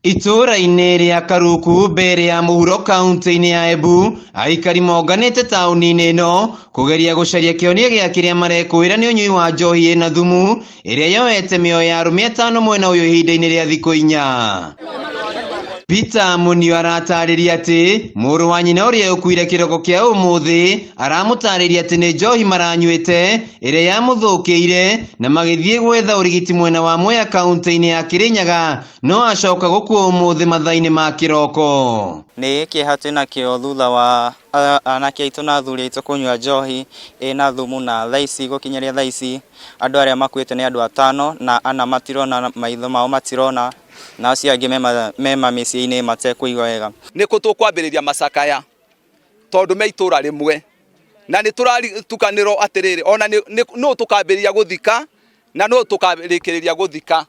Itũũra-inĩ rĩa Karuku mbere ya mũhuro kaunti-inĩ ya Embu, aikari monganĩte taũni-inĩ ĩno kũgeria gũcaria kĩhonia gĩa kĩrĩa marekũĩra nĩ ũnyui wa njohi ĩna thumu ĩrĩa yoete mĩoyo ya arũme atano mwena ũyũ ihinda-inĩ rĩa thikũ inya. Peter Munio aratarĩria atĩ mũrũ wa nyina ũrĩa ũkuire kĩroko kĩa ũmũthĩ aramũtarĩria atĩ nĩ njohi maranyuĩte ĩrĩa yamũthũkĩire na magĩthiĩ gwetha ũrigiti mwena wa Mwea kaunti-inĩ ya Kĩrĩnyaga no acoka gũkua ũmũthĩ mathaa-inĩ ma kĩroko. Nĩ kĩeha twĩnakĩo thutha wa anake aitũ na athuri aitũ kũnyua njohi ĩna thumu na thaa ici gũkinyĩria thaa ici andũ arĩa makuĩte nĩ andũ atano na ana matirona maitho mao matirona na acio angĩ me mamĩciĩ-inĩ matekũigua wega. Nĩ kũ tũkwambĩrĩria macakaya tondũ me itũra rĩmwe na nĩ tũratukanĩrwo atĩrĩrĩ ona nũ tũkambĩrĩria gũthika na nũ tũkarĩkĩrĩria gũthika.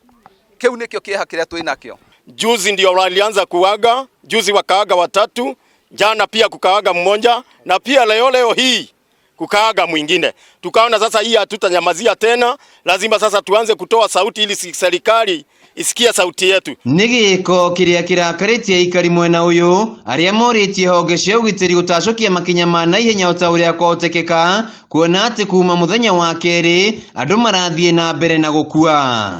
Kĩu nĩkĩo kĩeha kĩrĩa twĩ nakĩo. Juzi ndio walianza kuaga, juzi wakaaga watatu, jana pia kukaaga mmoja na pia leo leo hii kukaaga mwingine. Tukaona sasa hii hatutanyamazia tena, lazima sasa tuanze kutoa sauti ili serikali isikie sauti yetu. Nĩ gĩko kĩrĩa kĩrakarĩtie aikari mwena ũyũ arĩa morĩtie honge cia ũgitĩri gũtacũkia makinya ma naihenya o ta ũrĩa kũhotekeka kuona atĩ kuma mũthenya wa kerĩ andũ marathiĩ na mbere na gũkua.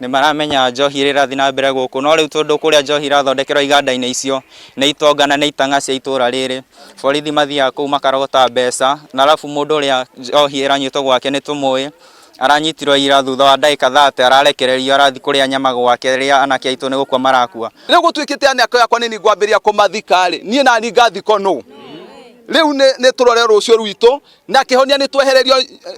Nĩ maramenya njohi ĩrĩa ĩrathiĩ na mbere gũkũ no rĩu tondũ kũrĩa njohi ĩrathondekerwo iganda-inĩ icio nĩ itonga na nĩ itang'a cia itũra rĩrĩ borithi mathiaga kũu makarogota mbeca na arabu mũndũ ũrĩa njohi ĩranyuĩtwo gwake nĩ tũmũĩ aranyitirwo ira thutha wa ndagĩka 30 ararekererio arathiĩ kũrĩa nyama gwake rĩrĩa anake aitũ nĩ gũkua marakua. Rĩu gũtuĩkĩte anake akwa nĩ niĩ ngwambĩrĩria kũmathika rĩ, niĩ nani ngathikwo nũ? Rĩu nĩ tũrore rũciũ rwitũ na kĩhonia nĩ twehererio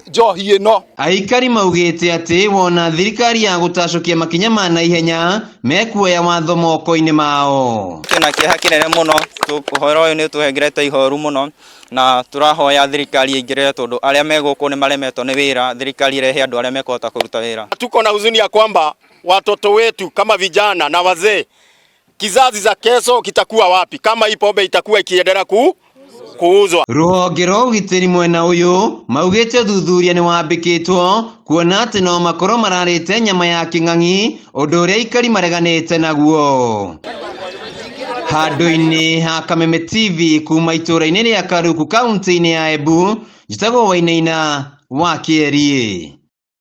njohi ĩno. Aikari maugĩte atĩ wona thirikari ya gũtacũkia makinya ma naihenya mekuoya watho moko-inĩ mao. Twĩna kĩeha kĩnene mũno, ũhoro ũyũ nĩ ũtũhengerete ihoru mũno na tũrahoya thirikari ĩingĩrĩre tondũ arĩa me gũkũ nĩ maremetwo nĩ wĩra, thirikari ĩrehe andũ arĩa mekũhota kũruta wĩra. Tuko na huzuni ya kwamba watoto wetu kama vijana na wazee, kizazi za kesho kitakuwa wapi kama hii pombe itakuwa ikiendelea kuuzwa? Rũhonge rwa ũgitĩri mwena ũyũ maugĩte ũthuthuria nĩ wambĩkĩtwo kuona atĩ no makorwo mararĩte nyama ya kĩng'ang'i ũndũ ũrĩa aikari mareganĩte naguo. Handũ-inĩ ha Kameme TV kuma itũũra-inĩ rĩa Karuku kaunti-inĩ ya Embu, njĩtagwo Wainaina wa Kĩeriĩ.